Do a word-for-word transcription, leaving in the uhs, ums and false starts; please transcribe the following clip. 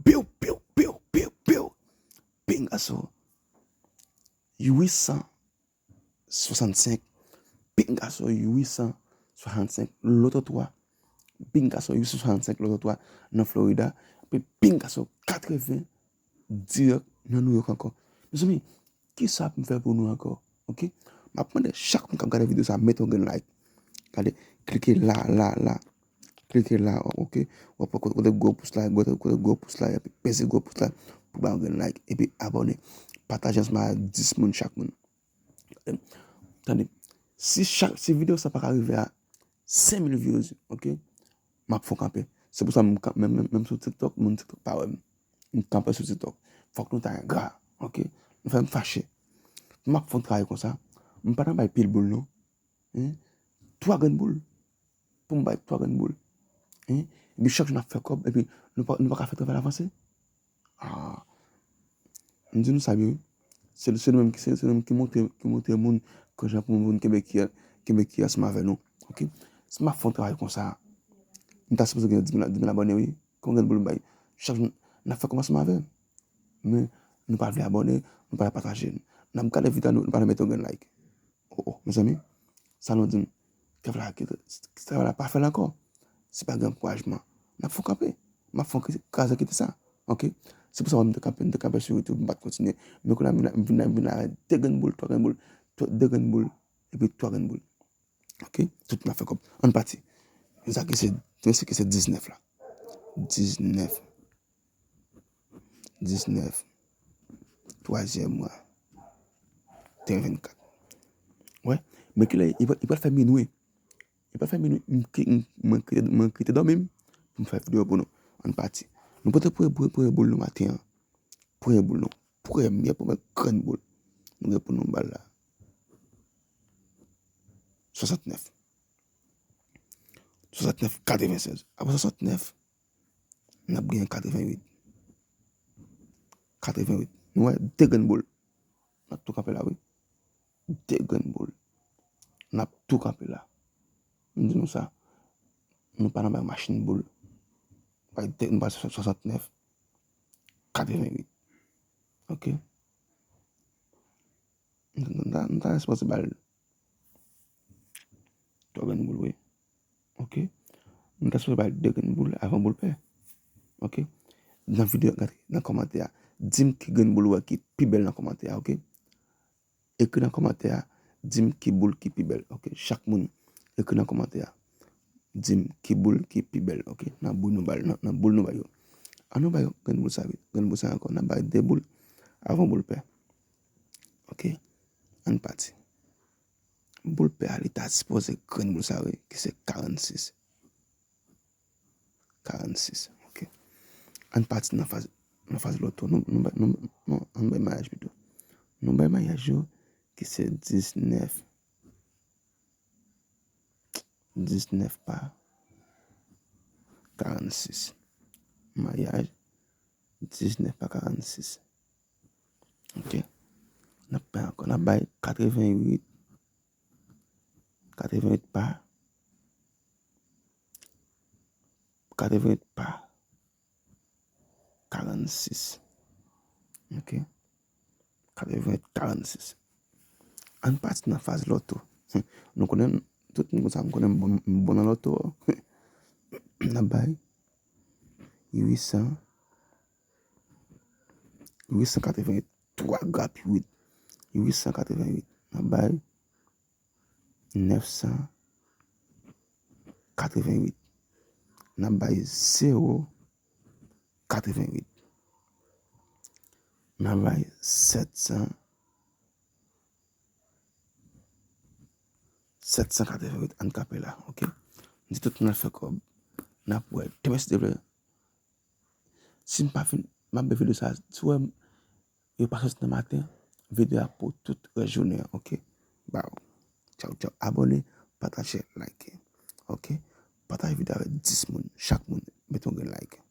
Piw, piw, piw, piw, piw. Pingaso. Uit san swasannsenk. Pingaso, uit san swasannsenk, loto twa. Pingaso, uit san swasannsenk, loto twa nan Florida. Epi pingaso, katreven dirèk nan New York ankò. Mezanmi, kisa pou m fè pou nou ankò? Ok? M ap mande chak moun k ap gade videyo sa a, mete yon grenn like. Gade, klike la, la, la. Klike la, ok? W ap wè kote, kote gwo pous la, kote, kote gwo pous la, epi peze gwo pous la pou ba yon grenn like, epi abòne. Pataje ansanm ak dis moun chak moun. Tande, si chak, si videyo sa pa ka rive a senk mil views, ok? M ap fon kanpe. Se pou sa m kan-, menm, menm, menm sou TikTok, moun TikTok pa wè m. M kanpe sou TikTok. Fòk nou ta engra, ok? Nou fè m fache. M ap fon travay konsa. M pa nan bay pil boul non. Hein? Twa grenn boul. Pou m bay twa grenn boul. Hein? Epi chak jou n ap fè kòb, epi nou pa, nou pa ka fè travay la avanse. Ah. M di nou sa byen, wi. Se, se nou menm ki, se, se nou menm ki montre, ki montre moun kijan pou moun kenbe ki, kenbe ki ansanm avè nou. Ok? Si m ap fè yon travay konsa, m ta sipoze gen dis mil, dis mil abòne, wi. Konbyen grenn boul m bay? Chak jou, n ap fè kòb ansanm avè. Men, nou pa vle abòne, nou pa vle pataje. N ap gade videyo, nou, nou pa vle mete yon grenn like. Oh, oh, mezanmi, sa nou di m? Travay la kite, travay la pa fè l ankò. Si pa gen ankourajman, n ap fon kanpe. M ap fon kraze kite sa. Ok? Se pou sa m te kanpe, m te kanpe sou YouTube, m pa t kontinye. Men kounye a, m vin la, m vin la, m vin la avèk de grenn boul, twa grenn boul, twa, de grenn boul, epi twa grenn boul. Ok? Tout n ap fè kòb. Ann pati. Men sa ki se, men sa ki se diznèf la. Diznèf. Diznèf. Twazyèm mwa. Te vennkat. Wè. Men kilè, li pral, li pral fè minwi. Li pral fè minwi. M ki-, m, mwen kite, mwen kite dòmi m pou m fè videyo pou nou. Ann pati. Nou pote premye, premye, premye boul nou maten an. Premye boul nou. Premye, premye grenn boul. Nou gen pou nou bal la. Swasantnèf. Swasantnèf, katrevennsèz. Apre swasantnèf, n ap genyen katrevennuit. Katrevennuit. Nou wè, de grenn boul. N ap tou kanpe la, wi. De grenn boul. N ap tou kanpe la. M di nou sa. Nou pa nan bay machin boul. Bay de, nou bay swasantnèf, katrevennuit. Ok? Nou ta, nou ta sipoze ba l twa grenn boul, wi. Ok? Nou ta sipoze ba l de grenn boul avan boul pè. Ok? Nan videyo, gade, nan kòmantè a, di m ki grenn boul ou wè ki pi bèl nan kòmantè a, ok? Ekri nan kòmantè a, di m ki boul ki pi bèl, ok? Chak moun, ekri nan kòmantè a. Di m ki boul ki pi bèl, ok? Nan boul nou ba l, nan, nan boul nou ba yo. An nou ba yo grenn boul sa, wi. Grenn boul sa ankò, n ap ba yo de boul avan boul pè. Ok? Ann pati. Boul pè a, li ta sipoze grenn boul sa, wi, ki se karannsis. Karannsis, ok. Ann pati nan faz, nan faz loto. Nou, nou, nou, nou, ann bay mayaj pito. Nou bay mayaj yo, ki se diznèf. Diznèf pa karannsis. Mayaj, diznèf pa karannsis. Ok. N ap bay ankò. N ap bay katrevennuit. Katrevennuit pa. Katrevennuit pa. Karannsis. Ok. Katrevennuit, karannsis. Ann pati nan faz loto. Nou konnen, tout moun konn sa, m konnen m bon, m bon nan loto. N ap bay uit san, uit san katrevennuit, twa grap uit. Uit san katrevennuit. N ap bay nèf san katrevennuit. N ap bay zewo katrevennuit. N ap bay sèt san, sèt san katrevennuit, ann kanpe la, ok? M di tout moun al fè kòb. N ap wè. Demen, si Dye vle, si m pa fin, m ap bay videyo sa, si w wè m, yo pa soti nan maten, videyo a pou tout rès jounen an, ok? Baw. Tchaw, tchaw. Abòne, pataje, like. Ok? Pataje videyo avèk dis moun. Chak moun, mete yon grenn like.